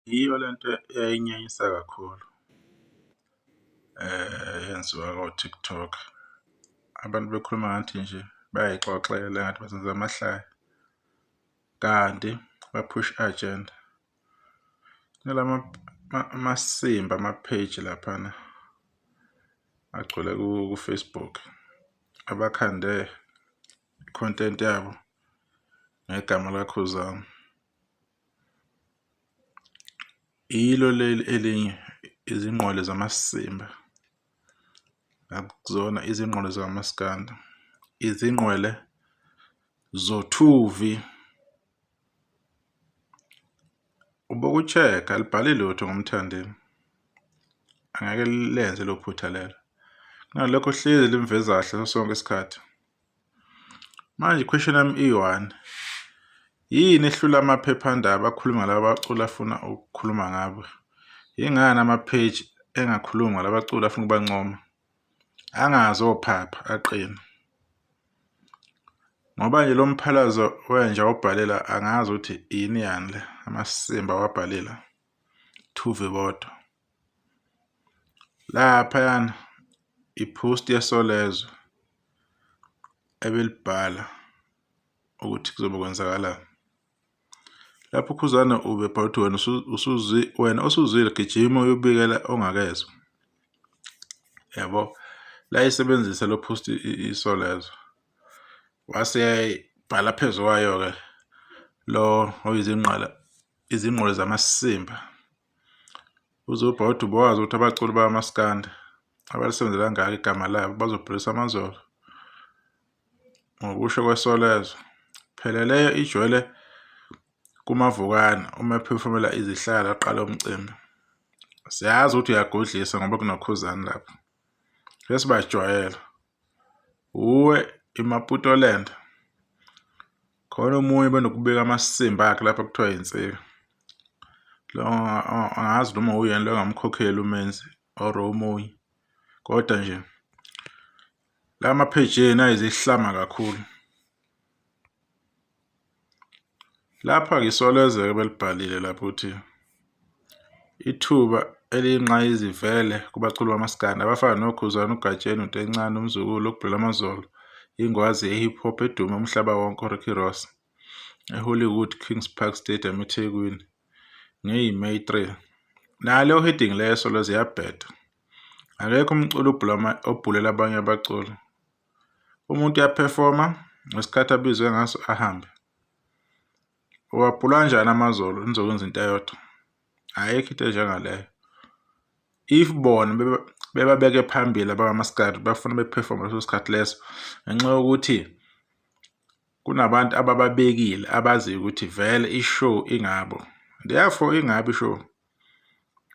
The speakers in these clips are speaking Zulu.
Yiyo lento eyayinyanyisa kakhulu eyenziwa ko-TikTok. Abantu bekhuluma ngathi nje bayayixoxela engathi bazenza amahlaya kanti baphusha i-ajenda. Kunalama amasimba ama-page laphana agcwele ku-Facebook abakhande i-content yabo ngegama likaKhuzani. Yilo leli elinye izingqwele zamasimba, akuzona izingqwele zikamaskandi, izingqwele zothuvi. Uboku-check-a alibhali lutho ngoMthandeni, angeke lenze lelo phutha lelo. Kunalokho hlezi limveza kahle ngaso sonke isikhathi. Manje i-question yami iyi-one, yini ehlula amaphephandaba akhuluma ngalaba baculi afuna ukukhuluma ngabo? Yingani ama-page engakhulumi ngalaba baculi afuna ukubancoma? Angazophapha aqine. Ngoba nje lo mphalazo wenja awubhalela angazi ukuthi yini yani le amasimba awabhalile thuvi bodwa. Laphayana i-post yeSolezwe ebelibhala ukuthi kuzobe kwenzakalani. Lapho uKhuzani ubebhala ukuthi wena wena osuzwile gijima uyobikela ongakezwa. Yabo layisebenzisa lo post iSolezwe wase yayibhala phezu kwayo-ke lo oyizingqala izingqwele zamasimba. Uzobhala ukuthi ubowazi ukuthi abaculi bakamaskandi abalisebenzela kangaka igama labo bazobhulisa amazolo. Ngokusho kweSolezwe, phela leyo ijwayele kumavukane uma ephefumula izihlalo aqale umcimbi. Siyazi ukuthi uyagudlisa ngoba kunoKhuzani lapho. Sesibajwayele. Wuwe iMaputo Land. Khona omunye benokubeka amasimba akhe lapha kuthiwa insika. Lo angazi noma uyena lo ongamkhokheli umenzi or omunye. Kodwa nje la mapheji enu ayizihlama kakhulu. Lapha-ke iSolezwe-ke belibhalile lapho ukuthi ithuba eliyingqayizivele kubaculi bamaskandi abafana noKhuzani, uGatsheni, uNtencane, uMzukulu, uGbrel Amazolo, ingwazi ye-hip hop edume umhlaba wonke uRicky Ross, eHollywood Kings Park Stadium eThekwini ngeyi-Meyi 3. Nayo leyo heading leyo yeSolezwe iyabheda. Akekho umculi obhulela abanye abaculi. Umuntu uyaphefoma ngesikhathi abizwe ngaso ahambe. Uwabhula kanjani amazolo nizokwenza into eyodwa? Ayikho into enjengaleyo. If bona bebabeke phambili abakamaskandi bafuna bephefome ngaleso sikhathi leso ngenxa yokuthi kunabantu abababekile abaziyo ukuthi vele i-show ingabo. Therefore ingabi i-show.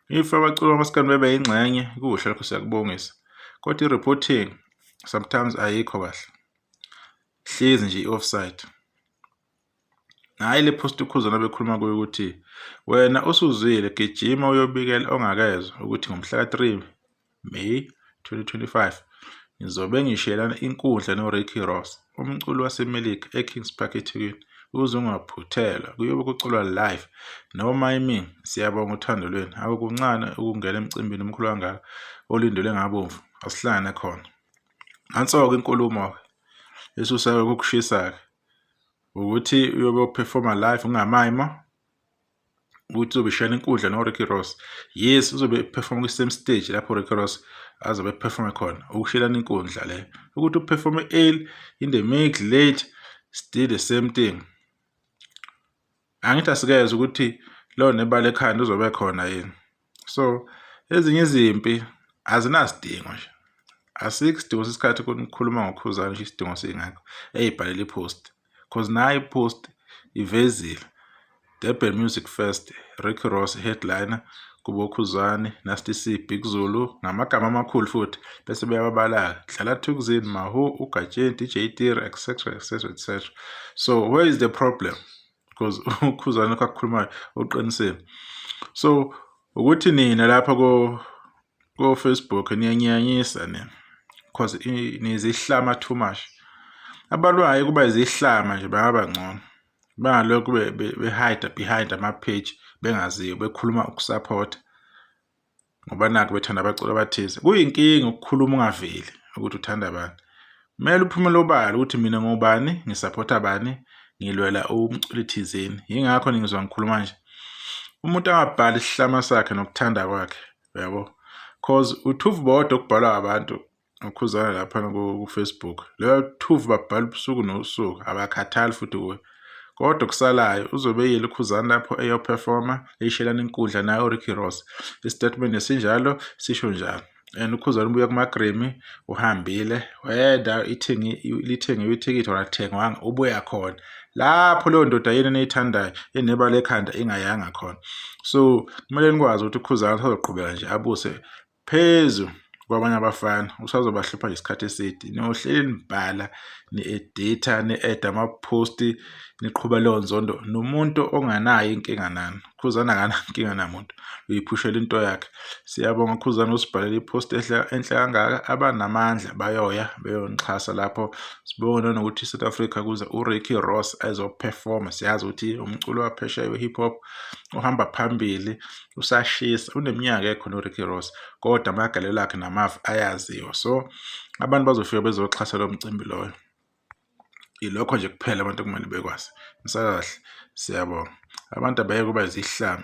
If abaculi bamaskandi bebe yingxenye kuhle lokho siyakubongisa kodwa i-reporting sometimes ayikho kahle hlezi nje i-offside. Hhayi le post uKhuzani abekhuluma kuyo ukuthi wena usuzwile gijima uyobikela ongakezwa ukuthi ngomhla ka-3 May 2025 ngizobe ngishiyelana inkundla noRicky Ross umculi waseMelika eKings Park eThekwini ukuze ungaphuthelwa kuyobe kuculwa live no miming. Siyabonga uthando lwenu akukuncane ukungena emcimbini omkhulu kangaka olindelwe ngabomvu asihlangane khona. Nanso-ke inkulumo-ke esusa ukushisa-ke ukuthi uyobe uphefoma live ungamayima ukuthi uzobe eshayela inkundla noRicky Ross. Yes, uzobe ephefoma kwi-same stage lapho uRicky Ross azobe ephefome khona ukushiyelana inkundla leyo. Ukuthi uphefome early, in the middle, late, still the same thing. Angithi asikezwe ukuthi lo nebala ekhanda uzobe khona yini. So ezinye izimpi azinasidingo nje. Asikho isidingo sesikhathi ukukhuluma ngoKhuzani nje isidingo singekho eyibhalele i-post cause nayo i-post ivezile Durban Music Fest Rick Ross headliner kubo Khuzani Nasty C Big Zulu ngamagama amakhulu futhi bese beyababala Dlala Thukzin Mahu uGatsheni DJ Tira etc etc etc. So where is the problem? Because uKhuzani lokho akukhulumayo uqinisile. So ukuthi nina lapha ko Facebook niyanyanyisa nina because nizihlama too much. Abalwayo kuba izihlama nje bangaba ngcono bangalokhu be-hide behind ama-page Bengaziwe bekhuluma ukusupport ngoba nakhu bethanda abaculi abathize. Kuyinkinga ukukhuluma ungaveli ukuthi uthanda bani. Kumele uphumele obala ukuthi mina ngubani, ngisaphotha bani, ngilwela umculi thizeni. Yingakho ningizwa ngikhuluma nje. Umuntu angabhali isihlama sakhe nokuthanda kwakhe, uyabo? Cause uthuvu bodwa okubhalwa abantu ukhuzana lapha ku-Facebook. Leyo thuvu babhala ubusuku nobusuku, abakhathali futhi kuwe. Kodwa okusalayo uzobe eyile uKhuzani lapho eyoperforma eyishelana inkundla naye uRicky Ross. Isitatimende esinjalo sisho njalo. And uKhuzani ubuya kuma-Grammy uhambile whether lithengiwe ithikithi or alithengwanga ubuya khona. Lapho leyo ndoda yini eniyithandayo enebala ekhanda ingayanga khona. So kumele nikwazi ukuthi uKhuzani usazoqhubeka nje abuse phezu kwabanye abafana usazobahlupha nje isikhathi eside. Niyohleli nibhala ni-editha ni-eda ama-post niqhuba leyo nzondo nomuntu onganayo inkinga nani. Khuzani akanankinga namuntu uyiphushela into yakhe. Siyabonga Khuzani usibhalele i-post enhle kangaka. Abanamandla bayoya beyonixhasa lapho. Sibonge nanokuthi i-South Africa kuze uRicky Ross ezoperforma. Siyazi ukuthi umculo waphesheya we-hip hop uhamba phambili usashisa uneminyaka ekhona uRicky Ross kodwa amagalelo akhe namava ayaziwa. So abantu bazofika bezoxhasa lo mcimbi loyo. Ilokho nje kuphela abantu okumele bekwazi. Nisala kahle, siyabonga. Abantu abayeke ukuba izihlama.